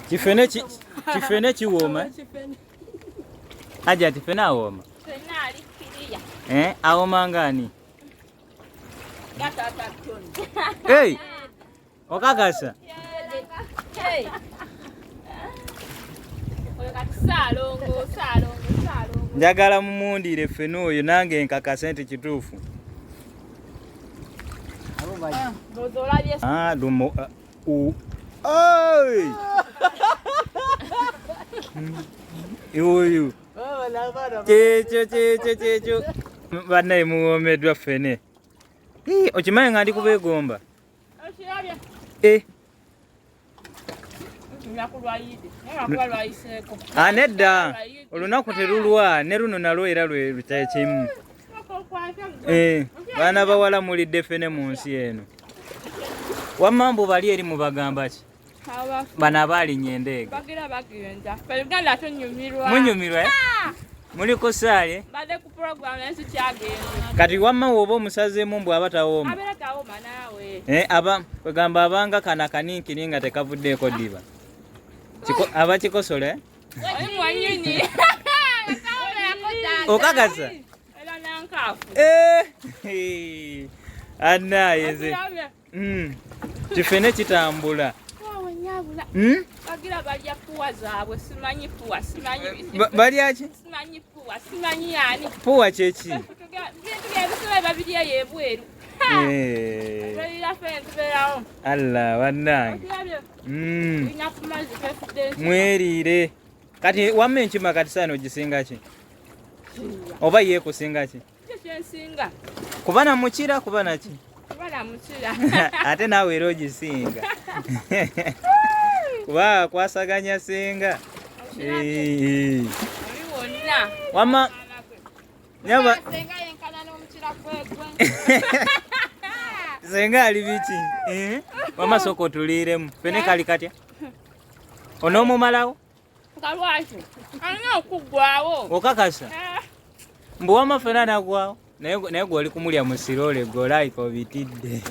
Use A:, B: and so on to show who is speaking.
A: Kifene kifene kiwooma. Hajati fene awooma.
B: Fene ali kiriya.
A: Eh, awooma ngani? Hey! Okakasa?
B: Hey. Oyo kati Ssaalongo, Ssaalongo, Ssaalongo.
A: Njagala mumundire ffene oyo nange nkakase nti kituufu.
B: Ndowooza olabye
A: Ah, lumo ah, u. Oi! Oyo. Kyekyo kyekyo kyekyo. Bannaye muwoomeddwa ffene. Ii, okimanyi nga ndi kubeegomba.
B: Okirabye.
A: Eh.
B: Lunaku lwa Yidi. Naye lwakuba lwayiseeko.
A: Ah, nedda olunaku terulwa ne luno nalwo era lwe lukyekimu. Eh, baana bawala mulidde ffene mu nsi eno. Wamma mbu bali eri mubagamba ki? Bano abaalinnya endeege.
B: Bagira bagenda. Ffe Uganda tunyumirwa.
A: Munyumirwa eh? Muli ku ssaali?
B: Mbadde ku program naye sikyagenda.
A: Kati wamma woba omusazeemu mbu aba tawooma.
B: Abeera tawooma naawe.
A: Eh, aba kwegamba abanga kana kaninkini nga tekavuddeeko ddiba. Aba kikosola eh?
B: Oli mwannyini.
A: Okakasa?
B: Era nankaafu.
A: Eh! Annaye nze. Kifene kitambula.
B: Bagira balya puwa zaabwe, simanyi puwa, simanyi
A: Balya ki?
B: Simanyi puwa, simanyi yani.
A: Puwa kyeki?
B: Bintu byebisolo babirya eyo ebweru.
A: Eh.
B: Tulira ffe tubeerawo.
A: Allah bannange.
B: Okirabye? Tulina ku mazzi fefudde ensi.
A: Mweriire. Kati wamma enkima kati saano ogisinga ki? Oba ye ekusinga ki?
B: Kyo kyensinga.
A: Kuba na mukira, kuba na ki?
B: Kuba na mukira.
A: Ate naawe era ogisinga. Kuba akwasaganya singa.
B: Oli wonna.
A: Wamma nyaba
B: Senga yenkana n'omukira gwegwe.
A: Senga ali biki? Eh? Wamma sooka otuliiremu. Ffene kali katya? Onoomumalawo?
B: Nga lwaki? Alina okuggwawo.
A: Okakasa?
B: Eh.
A: Mbu wamma ffene anaggwawo? Naye gwe oli kumulya mu sirole gwe olayika obitidde.